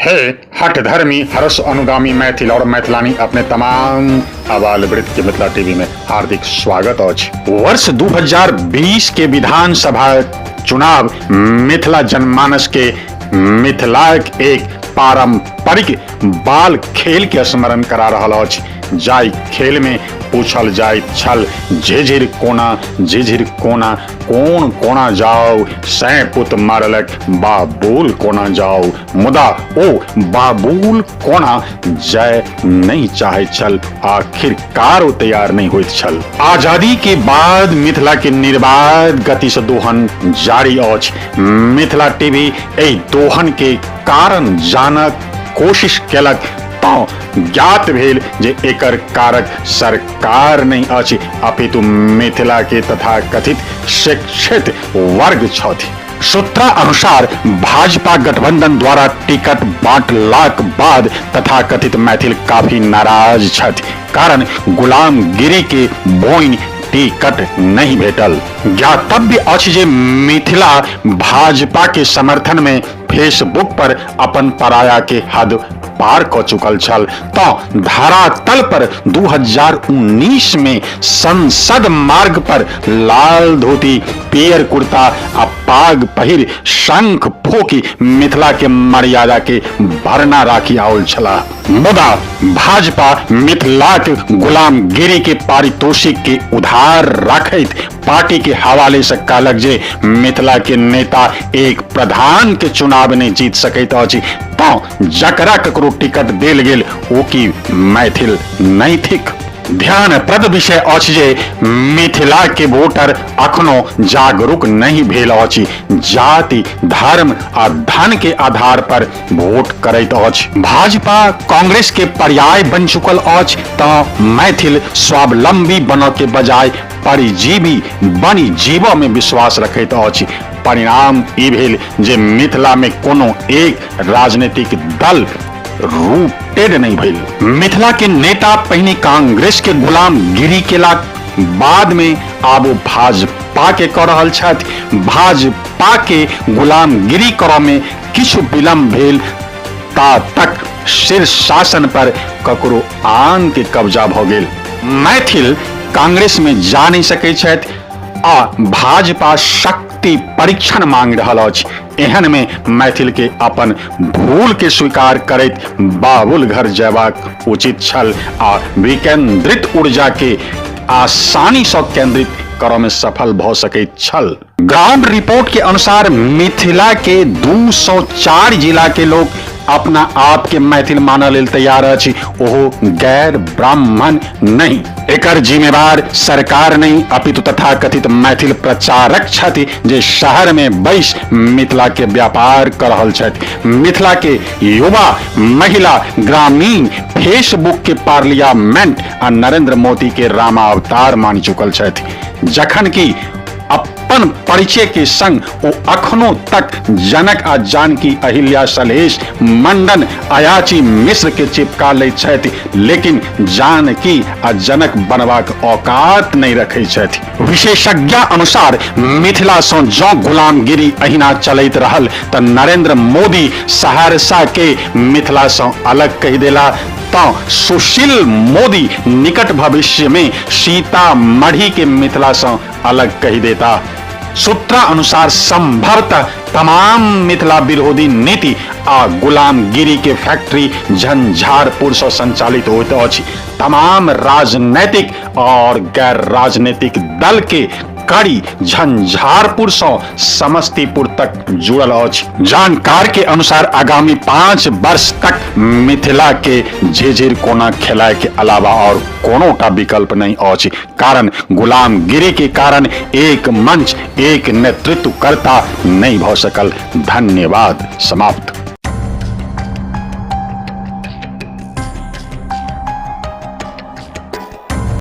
हे हठधर्मी हर्ष अनुगामी मैथिल और मैथिलानी, अपने तमाम आबाल वृद्ध के मिथिला टीवी में हार्दिक स्वागत अछि। वर्ष 2020 के विधानसभा चुनाव मिथिला जनमानस के मिथिलाक एक पारंपरिक बाल खेल के स्मरण करा रहल अछि, जाहि खेल में पूछल जाइत छल झिझिर कोना झिझिर कोना कोन कोना जाओ, सैं पुत मारलक बाबूल कोना जाओ। मुदा ओ बाबूल कोना जाय नहीं चाहैत छल, आखिरकार ओ तैयार नहीं होइत छल। आजादी के बाद मिथिला के निर्बाध गति से दोहन जारी अछि। मिथिला टीवी एहि दोहन के कारण जानक कोशिश केलक तँ ज्ञात भेल जे एकर कारक सरकार नहि अछि, अपितु मिथिला के तथाकथित शिक्षित वर्ग छथि। सूत्रानुसार भाजपा गठबंधन द्वारा टिकट बांटलाक बाद तथाकथित मैथिल काफी नाराज छथि, कारण गुलामगिरी के बोइन टिकट नहीं भेटल। ज्ञातव्य अछि जे मिथिला भाजपा के समर्थन में फेसबुक पर अपन पराया के हद पार क चुकल छल, तो धरातल पर 2019 में संसद मार्ग पर लाल धोती, पियर कुर्ता आ पाग पहिर शंख फोकी मिथिला के मर्यादा के भरना राखी आओल छलाह। मुदा भाजपा मिथिलाक गुलामगिरी के पारितोषिक के उधार राखैत पार्टी के हवाले से कहलक जे मिथिला के नेता एक प्रधान के चुनाव नहीं जीत सकैत अछि, तँ जकरा ककरो टिकट देल गेल ओ की मैथिल नहीं थिक। ध्यानप्रद विषय अछि जे मिथिला के वोटर अखनो जागरूक नहीं भेल अछि, जाति, धर्म आ धन के आधार पर वोट करैत अछि। भाजपा कांग्रेस के पर्याय बन चुकल अछि, तँ मैथिल स्वावलंबी बनऽ के बजाय परिजीवी बनि जीवऽ में विश्वास रखैत अछि। परिणाम ई भेल जे मिथिला में कोनो एक राजनीतिक दल रूटेड नहीं भेल। मिथिला के नेता पहिने कांग्रेस के गुलामगिरी केलाक बाद में आब ओ भाजपा के कऽ रहल छथि। भाजपा के गुलामगिरी करऽ में किछु विलंब भेल ता तक शीर्ष शासन पर ककरो आन के कब्जा भऽ गेल। मैथिल कांग्रेस में जा नहीं सकै छथि आ भाजपा शक्ति परीक्षण मांग रहल अछि। एहन में मैथिल के अपन भूल के स्वीकार करैत बाबुल घर जयबाक उचित छल आ विकेंद्रित ऊर्जा के आसानी सँ केंद्रित करऽ में सफल भऽ सकैत छल। ग्राउंड रिपोर्ट के अनुसार मिथिला के 204 जिला के लोग अपना आप के मैथिल मानऽ लेल तैयार अछि, ओहो गैर ब्राह्मण नहीं। एकर जिम्मेवार सरकार नहीं अपितु तथाकथित मैथिल प्रचारक छथि जे शहर में बैस मिथिला के व्यापार कर रहल छथि। मिथिला के युवा, महिला, ग्रामीण फेसबुक के पार्लियामेंट आ नरेंद्र मोदी के रामावतार मानि चुकल छथि, जखन कि अपन परिचय के संग ओ अखनो तक जनक आ जानकी, अहिल्या, सलहेश, मंडन, अयाची मिश्र के चिपका लैत छथि, लेकिन जानकी आ जनक बनबाक औकात नहीं रखै छथि। विशेषज्ञ अनुसार मिथिला सँ जँ गुलामगिरी अहिना चलैत रहल त नरेंद्र मोदी सहरसा के मिथिला सँ अलग कहि देला तँ सुशील मोदी निकट भविष्य में सीतामढ़ी के मिथिला सँ अलग कहि देता। सूत्रा अनुसार संभवतः तमाम मिथिला विरोधी नीति आ गुलामगिरी के फैक्ट्री झंझारपुर से संचालित होइत अछि। तमाम राजनैतिक और गैर राजनीतिक दल के कड़ी झंझारपुर से समस्तीपुर तक जुड़ल अछि। जानकार के अनुसार आगामी 5 वर्ष तक मिथिला के झिझिर कोना खेलाय के अलावा और कोनोटा विकल्प नहीं अछि, कारण गुलामगिरी के कारण एक मंच एक नेतृत्वकर्ता नहीं भ सकल। धन्यवाद। समाप्त।